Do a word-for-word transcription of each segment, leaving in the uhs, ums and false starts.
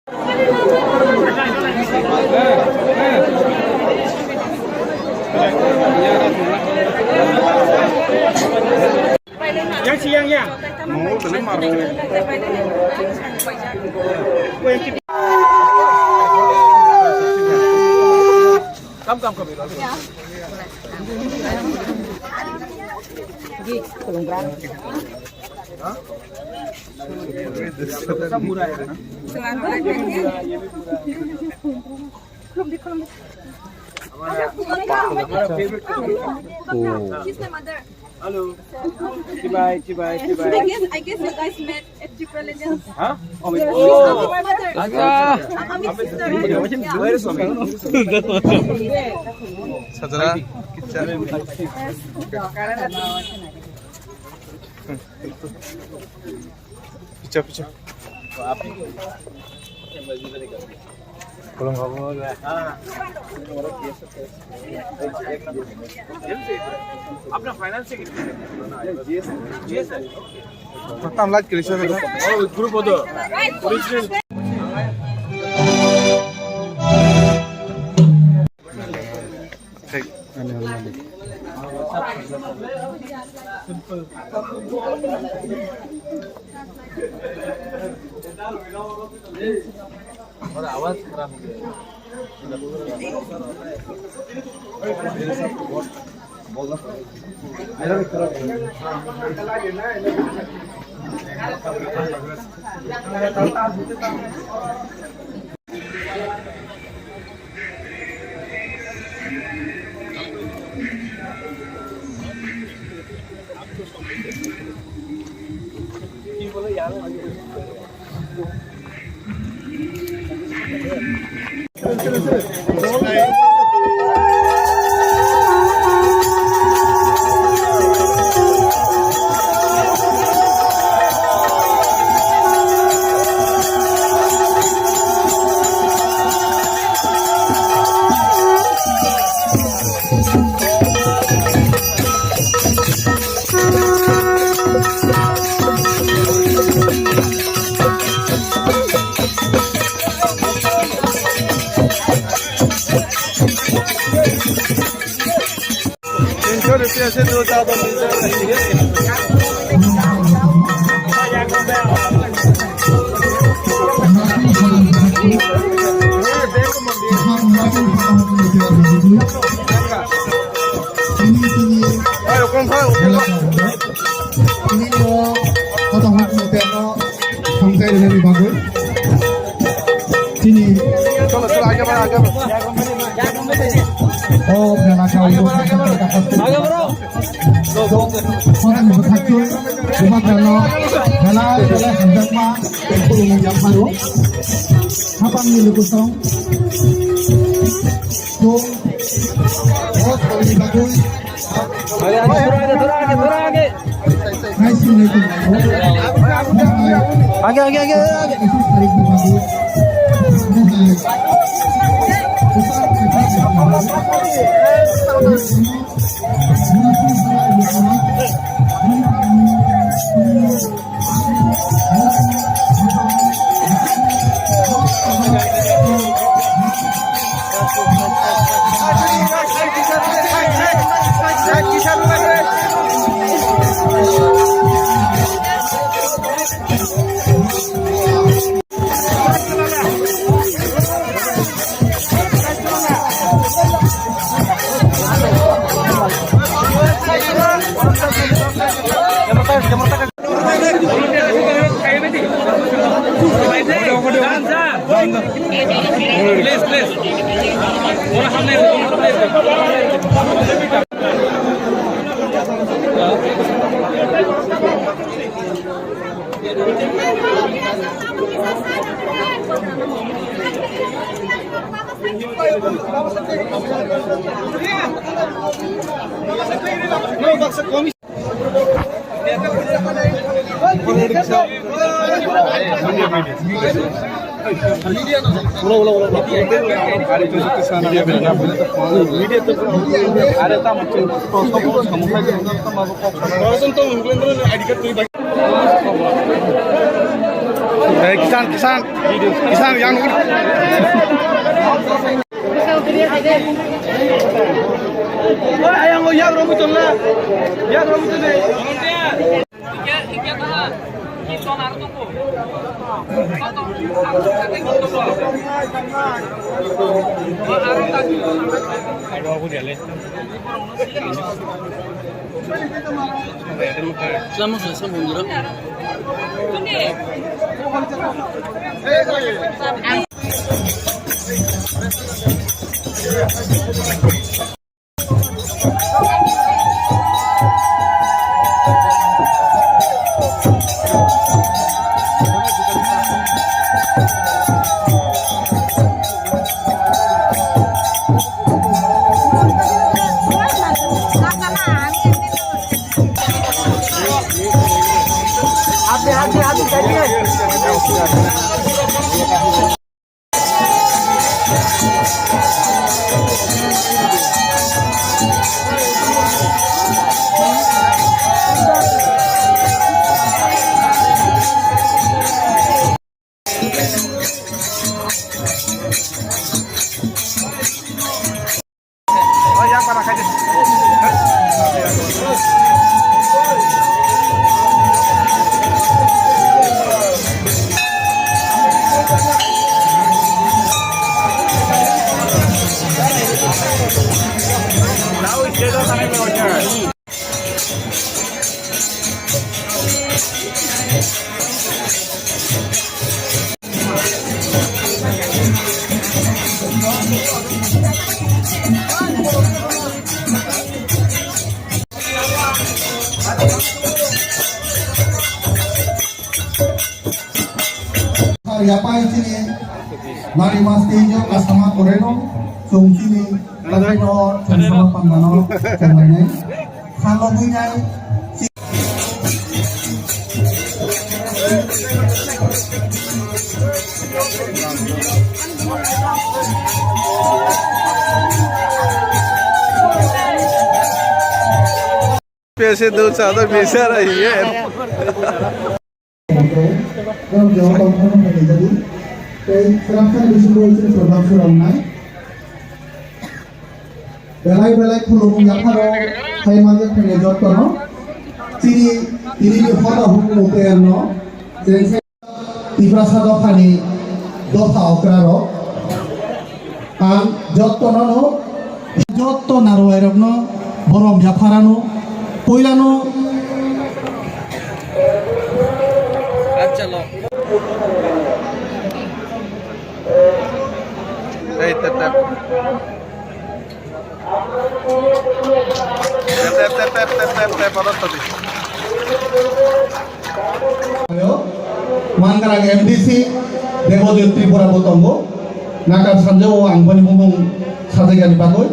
Yang si yang yang. Mau tadi marah. Come, come, come. Hello. Chibai, chibai, chibai. I guess, I guess you guys met at Jupra Legends. Huh? Oh, yes, oh. Mother. Acha. I'm his sister. Where is Swami? Sajara. Yes. Picha, picha. Kolom khabo. अपना फाइनेंस से Tam light kiri sa. Oh, group hodo. Original. Thik, ani hwnmani. Awaaz kharab ho gaya. तीन सौ रुपया से दो चावल मिलता है। Ini no, kota hok mote no, songkai rwmani bagwi. Chini. O mela kau. Kota ni bwkhak twi, bwkhak no, mela, mela hamjakma, khulumung yapharo. Hapang ni lukusong. Tong. O kota ni bagwi. आगे, आगे, थोड़ा आगे, थोड़ा आगे। आगे, आगे, आगे, आगे। Please, please. Eh, Kisan, Kisan, Kisan, yang. Oi, ayang, oi, yak romwi tongla. Yak romwi tongla. Yapai chini nari mas tei jok asama koreno chong chini kasaino chong sama pangano chong lainai. Khalo buinai. Pese do chado bisara hiye. Tei srapsa ni bisingo chini program swrwngnai. Belai belai khulumung yapharo hai manjak thani jottono. Chini, tini ni hoda hukumu tei ano. Tiprasa dophani dopha okrarok ang jottono no, jotto narwai rokno borom yapharano puilano. Ei, tep, tep. Tep, tep, tep, tep, tep, tep, tep. Mangrang M D C Debojit Tripura bo tongo. Nakar sanjao ang boni bumung sajaigani bagwi.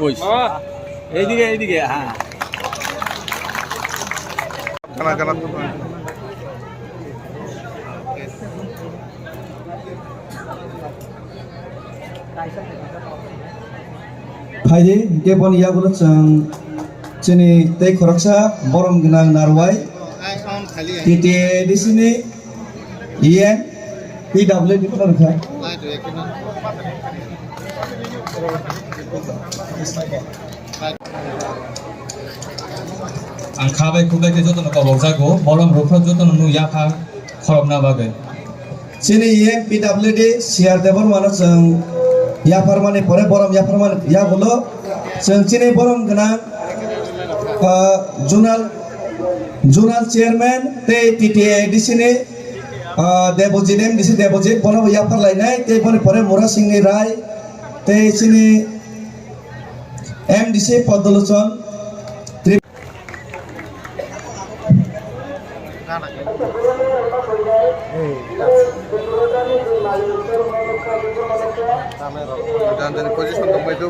Uy. Oh, এইদিকে, এইদিকে, হ্যাঁ। Kana, kana. Phaidi, hinkhe boni yagulo chwng chini tei khoroksa borom gwnang narwai T T A D C ni E M P W D khoroksa. Ang kha bai khuk bai khe jotono kobok jago, borom rok jotono nuk yapha khorokna bagwi. Chini E M P W D C R Debbarma no chwng yapharmani pore, borom yapharmani yagulo chwng chini borom gwnang, ah, zonal, zonal chairman tei T T A D C ni, ah, Debojit, M D C Debojit, bono bo yaphar lainai tei boni pore Mura Singh ni Rai tei chini M D C Padmalochon Trip-, Jani position tongbai do.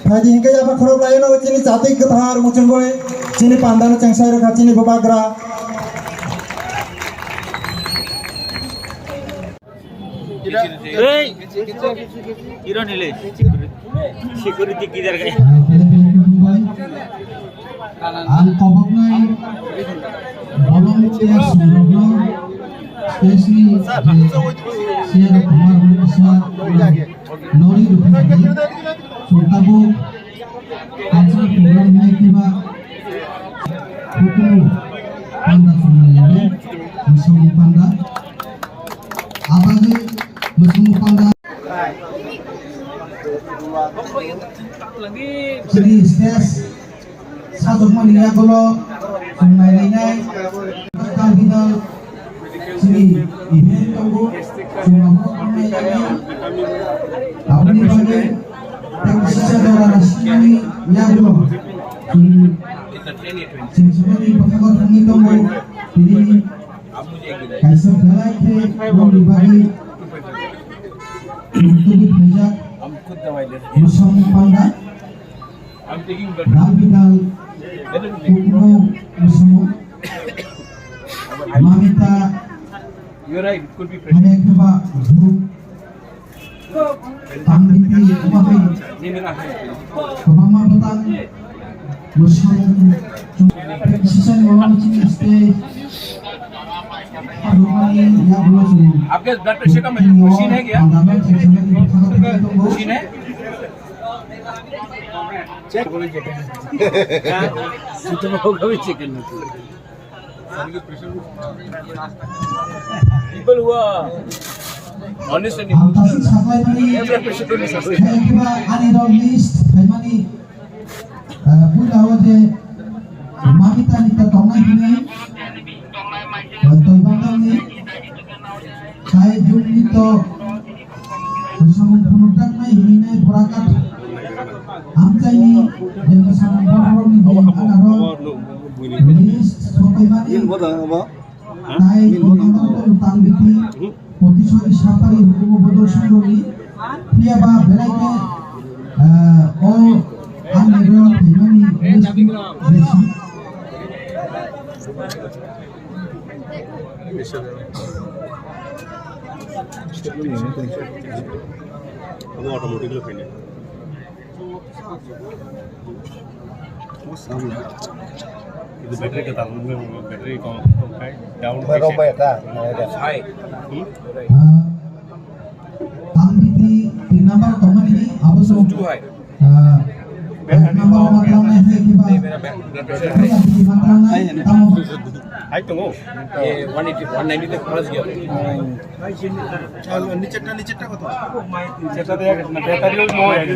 Phaidi hingke yaba khorok laino chini chati kwthar muchungoi chini pandano chengsai rokha chini bubagra. Hey! Iro nile. Security kider gaya. Ang koboknai bolong chair swngrokno specially chair kumar mungsa nori ruknai chwng tabuk culture program hai kiba hukumu panda chwng nai musamung panda abagwi musamung panda. Chini stage sajwkmani yagulo chwng nailainai. Terminal chini event tongo, chwng abono tongnai kami. Aboni bagwi tei kisa jora sinani yagulo chwng chwng sinani bwkhago thangwi tongo. Tini kaisa belai khe boni bagwi tubui phaijak Musang Panda, Rampidal, Kukno Musang, Mamita, Hane Kheba, Dhuk, Tangri Tangri Kumakai, Kwbangma Bwtang, Musang, Sisani Mama Chini State, Habukmani Yagulo Sung, आपके blood pressure का मशीन है क्या? Pandama Chini State, machine है? चेक। हाँ? तो वो कभी चेक करना चाहिए। People who are honest and emotional, blood pressure don't suffer. Ani rok list phaimani, ah, puila o je Mamita ni ta tongnai hwnwi, ah, Toibang ni tai jumni to samung phunukjaknai hwnwi nai borakat. Amchaini je samung borokni je anaro list sopaimani. Tei tangbithi potisoi sapari hukumu bodol songdoni phiya ba belai khe, eh, o ani rok thwimani list besi. Automatic lo khaina. Itu battery kwtal, battery kok, kok kai, down. Bai rok bai ta, nai da. Hai. Hmm? Ah, tangbithi tin number tongmani, abo so. Two hai. Ah, number matang nai hai kiba. Hai, tamo. Hai, tongo. Eh, one eighty, one ninety te khoroj gaya. নিচেরটা, নিচেরটা কত? নিচেরটা দেখ না, ব্যাটারিও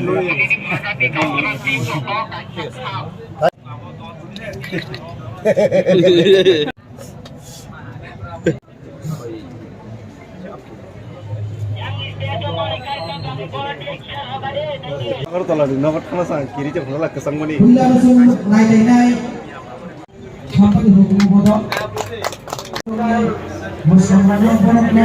লো হয়ে গেছে। Agartala ni nogo thana sa kiri je bhalo lakhe sangmani. Puila rosong nai nai nai. Sampai hukumu bodo. Musulman borokno